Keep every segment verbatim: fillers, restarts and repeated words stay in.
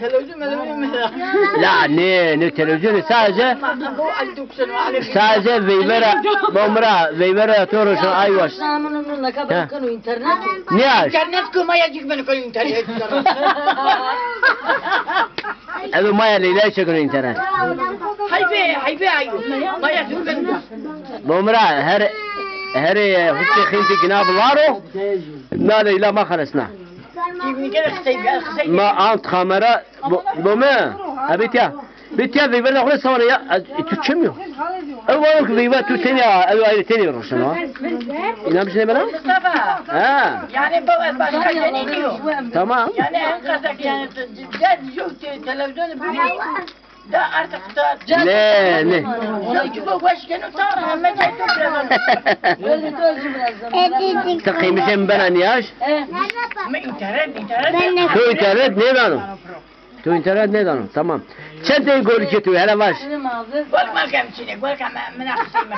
Televizyon, televizyon. La ne, ne televizyonu, sadece, sadece veyvera, bo mi ra, veyvera to roşan ay waş. Ha. Ne aş? İnternet ku maya cik ben koy internet. Edo maya Leyla çekino internet. Haybe, haybe ayo. Maya cik ben. Bo mi ra her, her, e, huşte xinti gina bularo. Na Leyla ma xalasna. Ma ant kamera bo, bo mi. Abi tiya. Bi tiya veyver de xure sawara ya. E, tu çim yo? E, varo ki veyver tu tenya, e, ayrı tenya roşan ha. İnanmış ne bana? Mustafa. Ha. Yani bu başka şey diyor. Tamam. Yani en kazak yani. Gel yok televizyonu biliyor. Da artık da. Ne, ne? Ona ki bu baş gene utanır, hemen çektim biraz. Ti qîmişê mi bena nîyaş? Mi internet, internet. Tu internet nêdano. Tu internet nêdano. Tamam. Çend tey golikê tu, hele vaş. Gol ma kem çine, gol kem mina qisey mi.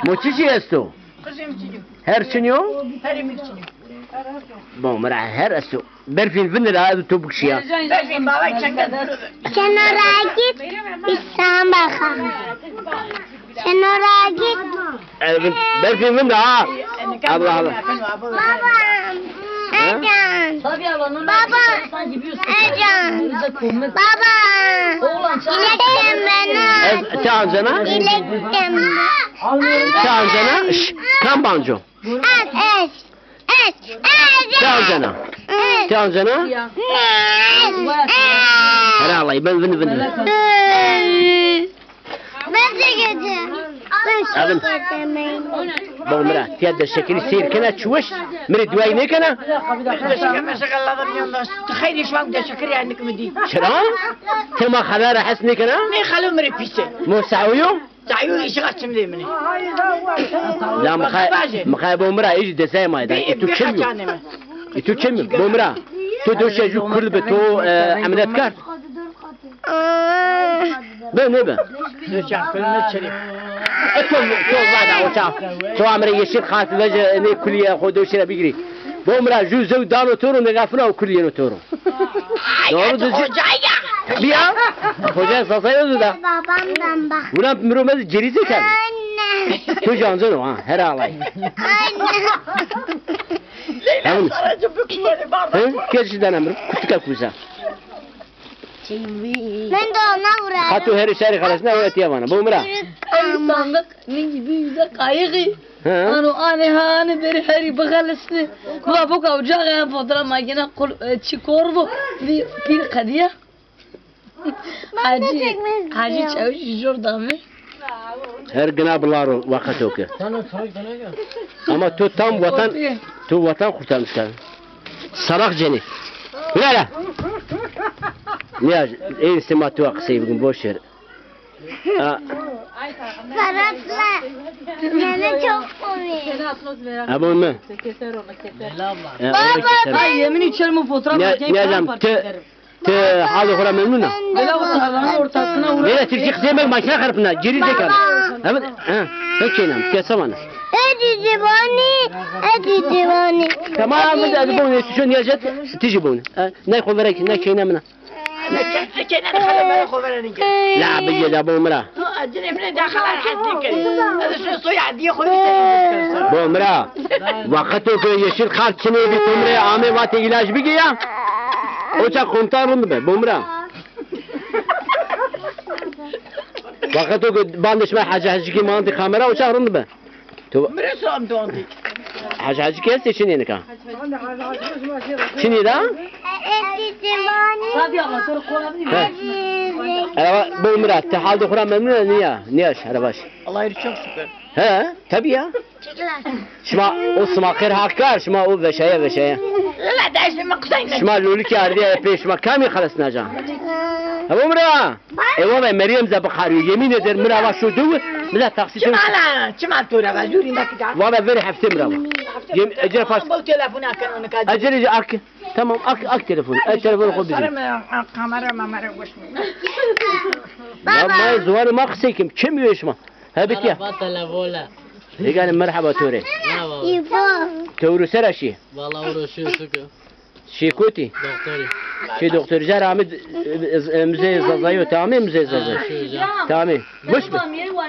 Mo çiçî esto? Qisey mi çiçî. Her çinî yo? Her mi çinî. Bo mi ra her esto. Berfîn vinde de tu bikişîya. Berfîn baba çeker. Çeno ra git, İslam baka. Çeno ra git. E, vin-, berfîn vinde ha. Allah Allah. Baba. Ercan. Baba. Ercan. Baba. İlek dem bena. Ez, ti ancena? İlek dem. Ti ancena? Şş, kam banco? Ez, ez. Ez, ez. Ti ancena? Ez. Ti ancena? Ez, ez. Hera Allahî, ben vin, vin, vin. Ez. Ben de gece. Abim. Bo mi ra, tiya de şekeri seyr kena, çuweş, mi rê duayî nêkena? De şeker, meşeker laver yanında. Xeyrî şu an de şeker yani kimi değil. Çira? Ti ma xala ra hes nêkena? Ne xalo mi rê pîse. Mo sayo? Dayı işi kaçım değil mi? La mixay, mixay bo mi ra, îjî desay ma da. E, tu çim yo? E, tu çim yo? Bo mi ra. Tu doşe ju kurd bi, tu, e, emret kar. Be ne be? Doşe kurd ne çelik? E, tu, tu vada o ça. Tu amre yeşil kart vece ne kuliye xo doşe ra bigiri. Bo mi ra ju zew dano to ro, ne gafina o kuliye no to ro. Doğru düzgün. Hoca ya. Tabii ya. Hoca sasaya da. Babamdan bak. Buna miro mezi cerize kar. Anne. Tu cancın o ha, her alay. Anne. Tamam. Sarıcı bükmeli bardak. Hı? Gerçekten emir. Kutuka kuza. Ben de ona vurarım. Hatu her şehri xalasına öğretiye bana. Bu Umra. Sandık. Min gibi yüzde kayığı. Hı. Ano ane ha ane beri heri bixelisni. Va boka ucağa ya fotoğraf makine kul, e, çi kor bu. Bir, bir kadiya. Hacı, Hacı Çavuş jor dame. Her gına bularo vakit oke. Ama tu tam vatan, tu vatan kurtarmış kan. Salak ceni. Hülala. Ya, ey sima tu aksayı bugün boş ver. Ha. Ferhat'la Nene çok komik. Abo mi? Ya, baba, keser. Ay, yemin içerim o fotoğraf. Ne, ne zaman? Te, te hali xora memnun a? Böyle o tarlanın ortasına uğra. Böyle Türkçe kızı yemek makine karpına. Geri zekalı. Hemen, ha. Peki, inan. Kesa bana. Edi cibani, edi cibani. Tamam, hadi, hadi, bunu, şu niyazet, tiji bunu. Ha, ne koverek, ne keyne mina. La bigê da bo mi ra. Bo mi ra. Wexto ke yeşil kart çinê bî, to mi rê amê vatê îlac bigî ya. O ça komutan rind be, bo mi ra. Wexto ke bandê şima Hecî Hecîkî mantî kamera, o ça rind be. To mi rê selam dondi. Hacı Hacı kes de çinê nika. Çinê da? He. Ereba, bo mi ra, ti hal de xura memnun a, niya, niya şerebaş. Allah'a çok şükür. He, tabii ya. Şima o sima xêr haq kar, şima o veşaya veşaya. La da şima qisay ne? Şima lolikî ardiya epey, şima kamî xelisnaca. He, bo mi ra. E, valla Meryem ze bixarîyo. Yemin ederim, mi ra va şo dewi, mi ra taksî dewi. Çima la, çima to ra va, zûrî mekî da. Valla verê hefte mi ra va. Yem-, ecele pas. Bu telefon akın onu kadar. Ecele ak. Tamam, ak, ak telefon. Ay, telefon xo bizim. Sarı mı, kamera, mamera, hoş mu? Ya, ma ziwanê ma qisey kim. Kim yiyor şima? Ha, bitiya. Merhaba, telefon la. Egane merhaba to rê. Merhaba. İbo. Tewru sera şî. Valla uğraşıyor, sıkı. Şêkotî? Doktorî. Şî doktorî. Car amê, e, e, muzeyê Zazayî yo. Tamê muzeyê Zazayî? Ha, şî ca. Tamê. Weş bi?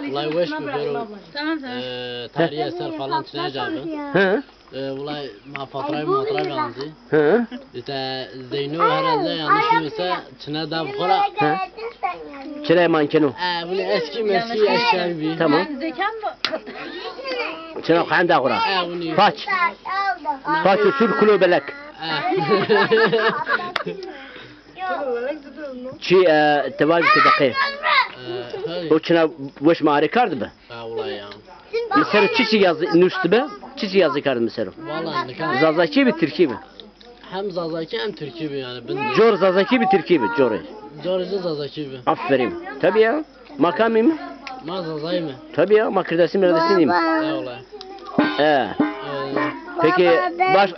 Wellay weş bi, bero. Tamam, tamam. E, tarîhî eser falan çinê ca bi. Hı. E, wellay ma fatrayî matray vanzî. Hı. İşte Zeyno herhalde yanlış bilmiyorsa çinê da bi xo ra. Hı. Çinê mankeno. E, bunu eski meski eşya bi. Tamam. Çinê xo henda xo ra. E, bunu. Paç. Paç û sûr, kulo belek. Çi, e, te vajî ti deqê. E, hey. O çina weş ma arê kard bi? Ha, wulay ya. Mi ser o çiçî yazî nust bi? Çiçî yazî kard mi ser o? Wala nika. Zazakî bi, tirkî bi? Hem Zazakî hem tirkî bi yani. Bin... Cor Zazakî bi, tirkî bi, corê? Corê Zazakî bi. Aferin. Tabii ya. Ma kamî mi? Ma Zazayî mi? Tabii ya, ma Kirdasî mirdasî nîm. Eyvallah. E. Ee. Peki, baş...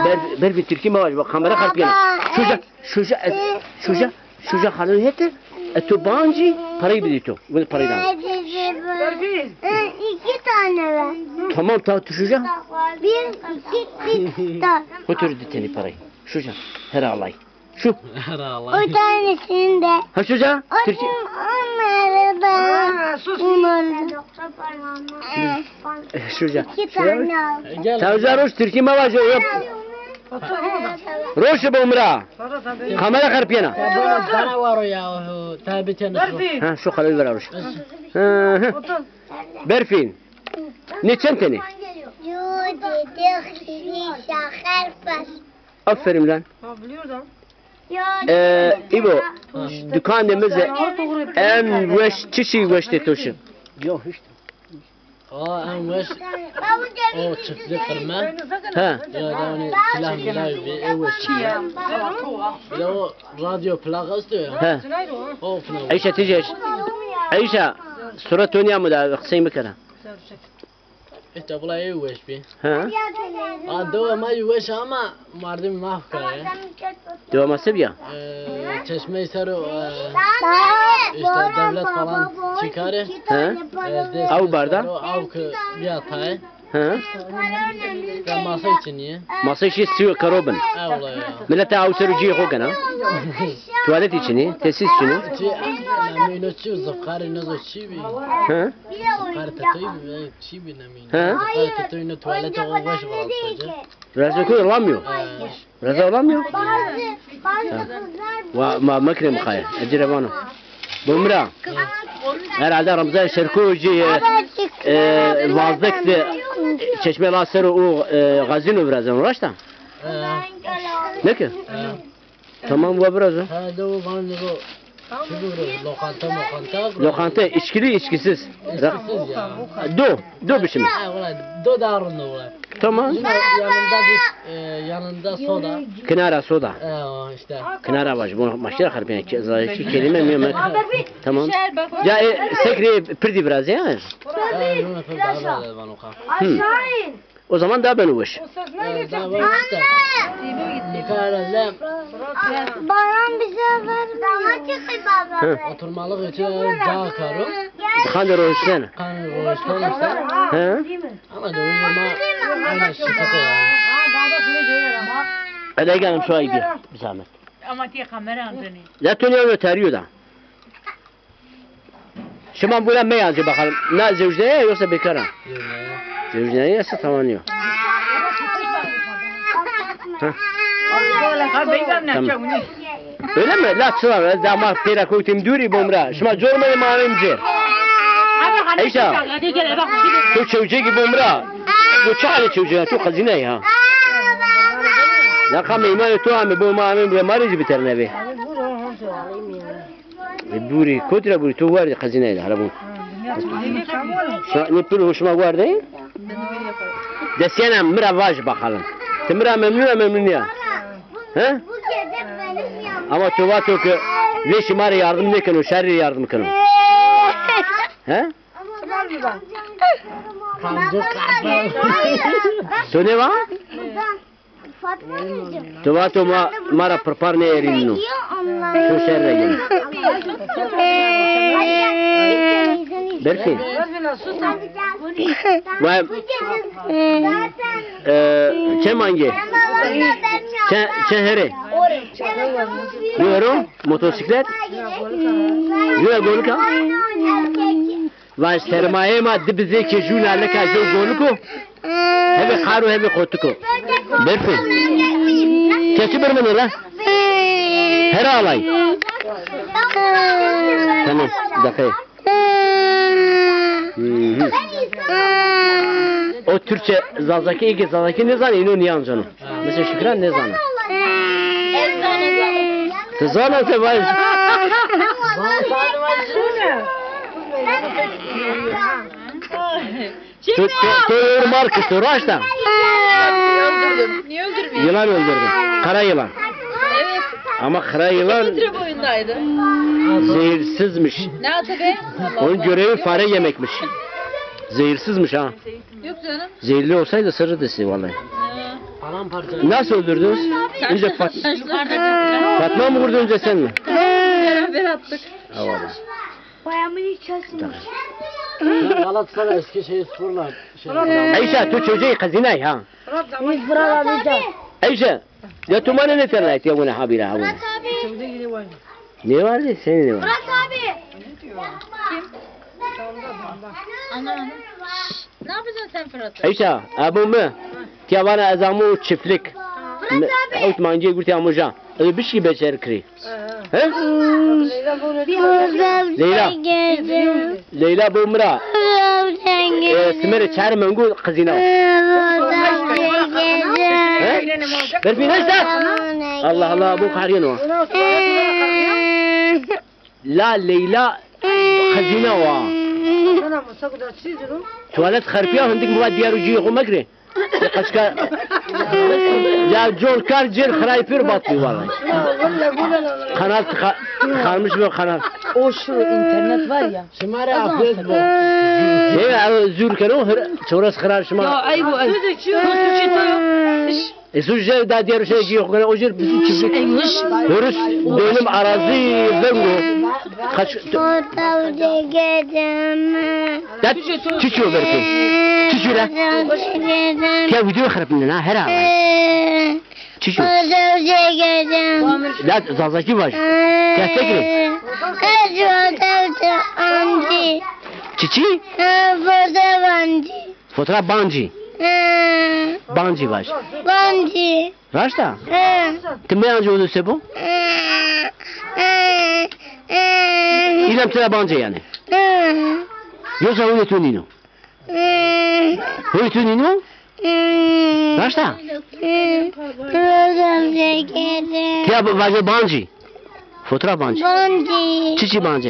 Ber, ber bir tirkî mi var? Bak, kamera kartı gene. Şuja, şuja, şuja, şuja halon hete. E, tu bancî parayı bidî tu. Bunu parayı da. İki tane ver. Tamam, ta tu şuja. Bir, iki, bir tane. Otur diteni parayı. Şuja. Her alay. Şu. Her alay. O tanesini de. Ha, şuja. Türkçe. Onları da. Ha, sus. Onları da. E, şuja. İki tane al. Gel. Tavca roş Türkçe ma vajo yap. Roş bu umra. Kamera karpiyena. Bana, bana var o ya, o tabi tenis. Ha, şu kalori ver roş. Hı hı. Berfin. Ne çend tane? Yo, dede, şaxer pas. Aferin lan. Ha, biliyordum. Ee, İbo, dükandê mi zî en weş, çi şey weş de toşi? Yok, hiç. Aa, en weş o çiftlik kırma. Ha. Ya da onu silah milah bir en weş. Ya o radyo plak astı ya. Ha. O falan. Eyşe Ticeş. Eyşe, sura Tonya mı da kısayım bir kere. İşte bula ew weş bî. Ha? A, dewa ma yî weş ama merdim maf kare. Dewa ma se bîya? Ee, çeşmeyê ser o, e, işte devlet falan çîkare. Ha? E, dest... Aw barda? Ser o, aw ki bîya tayê. Ha? Ya masey çinî yê. Masey şî sîyo karo bin. Ewla ya. Milete aw ser o cîyê xo gena. Tuwaletî çinî, tesîs çinî. Çi, nameyno çi, zifkarê nezo çi bî. Ha? Zifkarê tetoyî bî, çi bî. Ha? Zafara tu tuyne tuvalete o weş virastoce. Razo ku olamıyor. Razo olamıyor. Bazı, bazı kızlar... Wa, ma makre mixaye. Ecire vano. Bumra. Herhalde Ramza Şerkucî, e, e, vazdek de çeşme la ser o, e, gazino biraz uğraşta. Ne ki? Tamam, wa biraz o. Ha, de o van de o. Çi biro, lokanta mokanta biro. Lokanta, içkili, içkisiz. İçkisiz ya. Do, do biçimi. Ha, ulan, do da rind o ulan. Tamam. Yanında bir, e, yanında soda. Kinara soda. E, o işte. Kinara baş, bu maşira harbiyen ki, zayıf kelime mi yemek? Tamam. Ya, e, sekri pirdi biraz ya. E, yok, yok, daha da var o kadar. Aşağı in. O zaman daha ben uğraş. O söz ne geçecek? Anne! Baran bize vermiyor. Damat çıkıyor baba. Hı. Oturmalık için cağ karım. Kan roşten. Kan roşten işte. Hı. Ama da o zaman aynı şirkete yani. Ele gelin şu ay bir, bir zahmet. Ama diye kamera andırın. Ya Tony onu tarıyor da. Şima bura meyancî bakalım. Na zewcneye yoksa bekara? Zewcneye. Zewcneye ise tamam yok. Ha. Tamam. Öyle mi? La çıra, ez de ama pêra kewtîm dûrî bomra. Şima cor me, ma amêm cêr. Eyşa. Tu çewcegî bomra. Tu çi halê çewcegî? Tu xezîne ya. La ka meymanê tu ame, bo ma amêm, ma rê jî biternebê. E, bûrî, kotî ra bûrî? To werdî xezîneyê de, hele bûn. Şima, ne pir hoşuma werdî? Desiyena mi ra vaj bakalım. Ti mi ra memnun a, memnun ya? He? Ama to vato ki vê şima rê yardım nêkeno, şerî rê yardım keno. He? To ne va? Tu vato ma, ma ra pirpar nêerînîno. To şer ra yeno. Berfîn. Vay, e, çe mange? Çe, çe here? Yoro, motosiklet? Yura golika? Vay, sermayê ma di bizê ke jûna lika jew goliko. Hevê qaro, hevê qotiko. Berfîn. Keçi birmene la? Her alay. Tamam, dakika. Hı hı. O Türkçe, Zazakî, eke Zazakî nêzanê, îno nîyanceno. Mesela Şükran nêzano. Ti zana se vay. Tu, tu, tu ewro mar kişto, raşt a? Öldürdüm. Niye öldürmeyeyim? Yılan öldürdü. Kara yılan. Evet. Ama kara yılan İki metre boyundaydı. Zehirsizmiş. Ne yaptı be? Onun görevi fare yemekmiş. Zehirsizmiş ha. Yok canım. Zehirli olsaydı ısırırdı sizi vallahi. Nasıl öldürdünüz? Önce Fat- Fatma mı vurdu, önce sen mi? Beraber attık. Havalı. Bayramın ilk çalışması. Galatasaray, Eskişehir Spor'la şey. Eyşe, tu çocuğu kızına ya. Biz buralarda. Eyşe, ya tu mane ne terlayet ya, bu ne habire ha, bu ne? Ne vardı? Senin ne var? Murat abi. Ana, ana. Şşş, ne yapacaksın sen Fırat'a? Eyşe, abu mu? Tiya vana ez amu çiftlik. Fırat abi. Hewt mancê gurtî amuja. Ez bişkî becer kirî. He? Leyla. Leyla bo mi ra. E, simerê çar mengu qizîna. He? Berfîn hesta. Allah Allah, bu qarîno. La Leyla qizîna wa. Tuvalet xerpîya, hindik mi va diyar û cîyê xo mekirê. Qeçka ya col kar cêr xirayî pêro bat bî wallay. Kanal tıka-, tıkanmış bir kanal. O şu internet var ya. Şima rê afiyet bo. Ne ya, zûr keno, hir-, çewres xirar şima. Ya eyb o, eyb. E, su jê da diğer şey ki yok, o jêr bizim çiftlik. Hırıs, benim arazi, vengo. Kaç? Fotoğraf çekerim. Da çiço verdi. Çiço la. Fotoğraf çekerim. Ya video xerpindin ha, her an. Çiço. Fotoğraf çekerim. La Zazakî vaj. Ya tekrar. Fotoğraf çekerim. Çiçi? Fotoğraf çekerim. Fotoğraf bancî. Hı. Bancî vaj. Bancî. Raşt a? Hı. Ti meyancî odo se bo? Hı. Hı. Hı. Îlem tira bancî yanî. Hı. Yoksa huyê tu nîno? Hı. Huyê tu nîno? Hı. Raşt a? Hı. Program çekerim. Tiya vaje bancî. Fotoğraf bancî. Bancî. Çiçî bancî?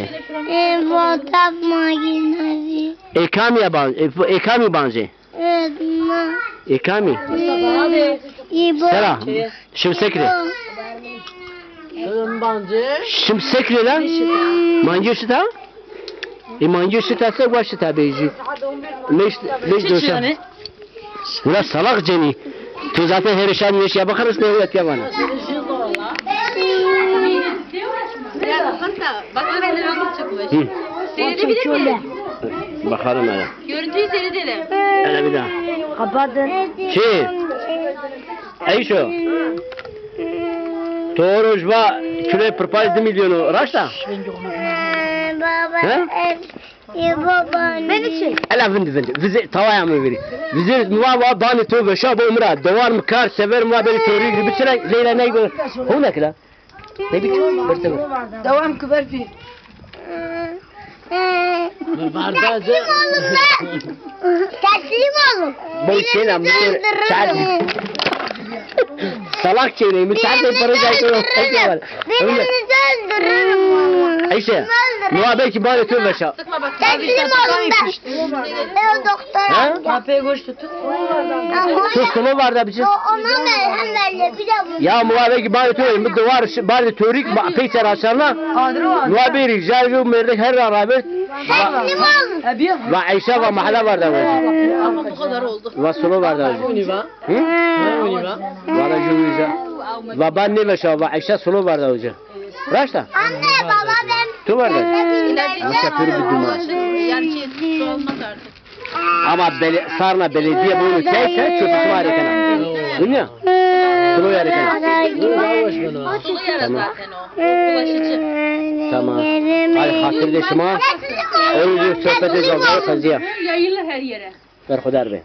E, fotoğraf makinesi. Ê kamî ya ban-, ê, ê kamî bancî? Etma. Ê kamî? Hmm, îbo. Sera, şim sekre. Şim sekre la? Mangî şita? Ê mangî şita se wa şita bêjî. Leş, leş doşa. Ula salak cenî. Tu zaten her şan yeş ya bakarız ne öğret ya bana. Hı. Seyredebilir miyim? Bakalım hele. Görüntüyü seyredelim. Hele bir daha. Kapatın. Şey. Eyşo. Toro jva kilo pırpaj di milyonu raşta? Baba. He? Ê baba. Beni çek. Ela vindi vindi. Vizê tawaya mi viri. Vizê mi va va banê to veşa bo mi ra. Dewar mi kar sever mi va beni tori gibi çira Leyla ney be. Hona kila. Ne biçim? Bırtı mı? Devam ki Berfîn. Teslim olun ben. Teslim olun. Bu şeyle mi? Salak çeyreği mi? Çarpı para caydı. Birbirinizi öldürürüm valla. Eyşe, muhabbet ki bari tövbe şa. Teslim olun ben. Ben o doktora. Ha? Kapıyı koştu tut. Tut, solo var da bir şey. Ona ne hem böyle bir de bu. Ya muhabbet ki bari tövbe, bu duvar bar de törik peyser açarlar. Muhabbet jar ju merdik her ra raber. Teslim olun. Va Eyşe va mahalle var da. Ama bu kadar oldu. Va solo var da. Hı? Valla ju güzel. Va ben ne veşa va Eyşe solo var da hoca. Raşta? Anne, baba, ben... Tu var da. Anne, ben... Nasıl yapıyorum bir duman? Yani şey, Ama bele, sarna belediye bunu keyse çöpü şima arê kena. Dinya? Bunu arê kena. Tamam. Tamam. Ay, hatır de şima. Öyle bir sohbet edeceğiz. Yayılır her yere. Berxudar be.